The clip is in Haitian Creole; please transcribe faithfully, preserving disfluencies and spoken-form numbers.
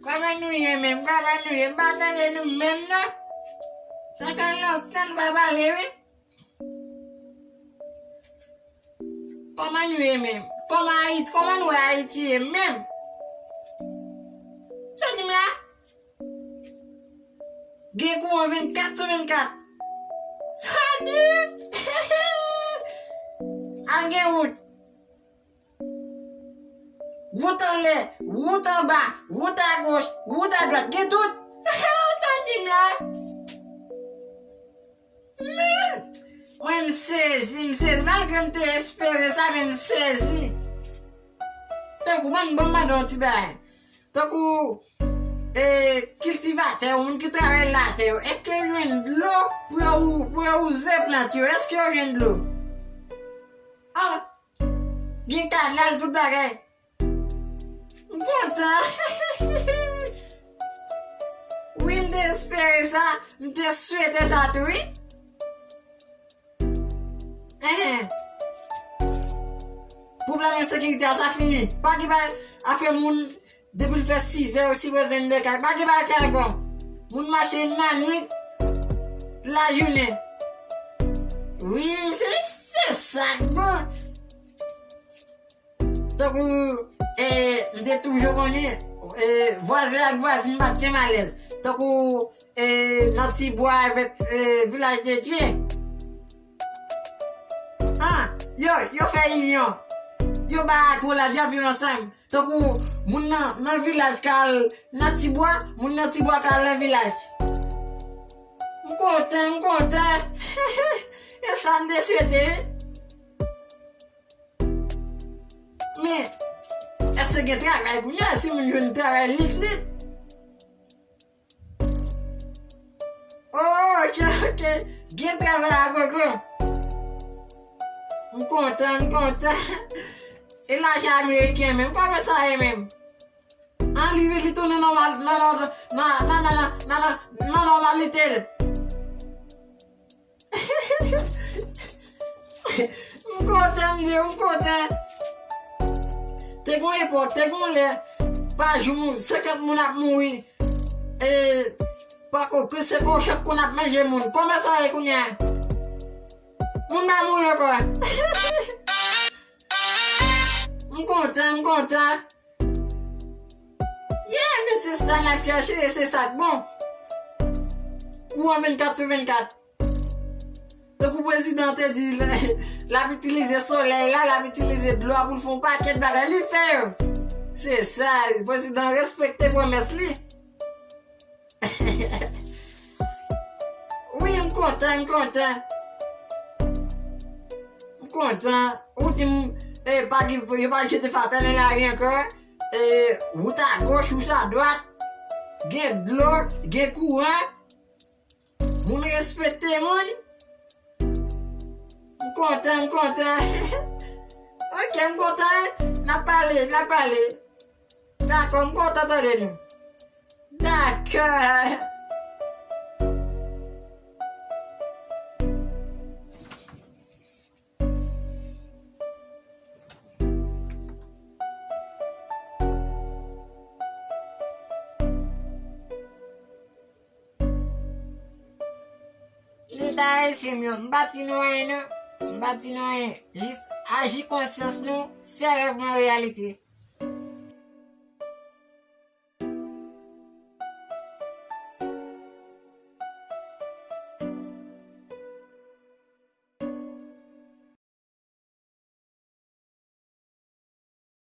Kòman nou ye menm? Kòman nou ye? M pa tande nou menm non. Sa fè lontan nou pa pale wi. Kòman nou ye menm? Kòman Ayiti, kòman nou wè Ayiti ye menm? Sa w di m la? Gen kouran vennkat sou vennkat. Sa w di? Al gen wout. Wout anlè, wout anba, wout agoch, wout adwat, gen tout. Sa w di m la? Men, mwen m sezi, m sezi. Malgre m te espere sa, men m sezi. Tankou, ban m, ban m mande yon ti bagay. Tankou, e, kiltivatè yo, moun ki travay latè yo, èske yo jwenn dlo pou yo, pou yo wouze plant yo? Èske yo jwenn dlo? Ah! Gen kanal, tout bagay. M kontan. Wi, m te espere sa, m te swete sa tou, wi. Enhen. Pwoblèm ensekirite a, sa fini. Pa gen bagay, afè moun, depi l fè sizè, yo sipoze anndan kay. Pa gen bagay ki ankò. Moun mache nan nwit, lajounen. Wi, se, se sa k bon. Tankou, e, m te toujou konnen, e, vwazen ak vwazin pa t janm alèz. Tankou, e, nan Tibwa avèk, e, Vilaj de Dye. Ah, yo, yo fè inyon. Yo bay akolad, y ap viv ansanm. Tankou moun nan, nan vilaj ka al nan Tibwa, moun nan Tibwa ka al nan vilaj. M kontan, m kontan. E sa m te swete, wi. Men, èske gen travay kounye a? Si moun jwenn travay lit lit. Oh, ok, ok. Gen travay a gogo. M kontan, m kontan. E lajan ameriken menm, kòman sa ye menm? An, li, li tounen nòmal, nan, nan nòmalite l. M kontan, m di w, m kontan. Te gon epòk, te gon lè, pa jou, senkant moun ap mouri. E, pa ko, se kochon k konn ap manje moun. Kòman sa ye kounye a? Moun pa mouri ankò. M kontan, m kontan. Yeah, men se sa n ap chèche, e se sa k bon. Kouran vennkat sou vennkat. Tankou prezidan te di, l, l ap itilize solèy la, l ap itilize dlo a pou l fè yon pakèt bagay. Li fè yo. Se sa, prezidan respekte pwomès li. Wi, m kontan, m kontan. M kontan. Ou di m, e, pa gen, yo pa jete fatra nan lari ankò. E, wout agoch, wout adwat. Gen dlo, gen kouran. Moun respekte moun. M kontan, m kontan. Ok, m kontan. N ap pale, n ap pale. Dakò, m kontan tande nou. Dakò. Leta ayisyen m yo, m p ap di nou anyen non. M p ap di nou anyen. Jis aji konsyans nou, fè rèv nou an reyalite.